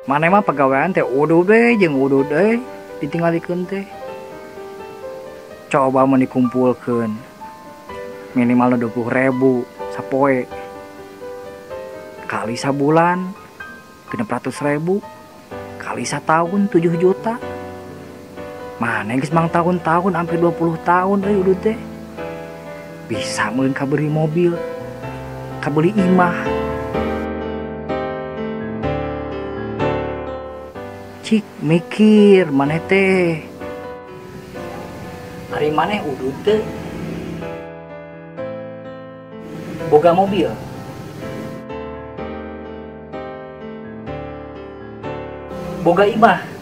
Maneh mah pagawean teh udud we jeung udud euy ditinggalikeun teh. Coba mun dikumpulkeun minimal 20.000 sapoe. Kali sabulan 600.000 kali satahun 7 juta. Maneh geus mang tahun-tahun hampir 20 tahun euy udud teh. Bisa meureun kabeli mobil, kabeli imah. Cik mikir maneh teh. Ari maneh udud teh boga mobil. Boga imah.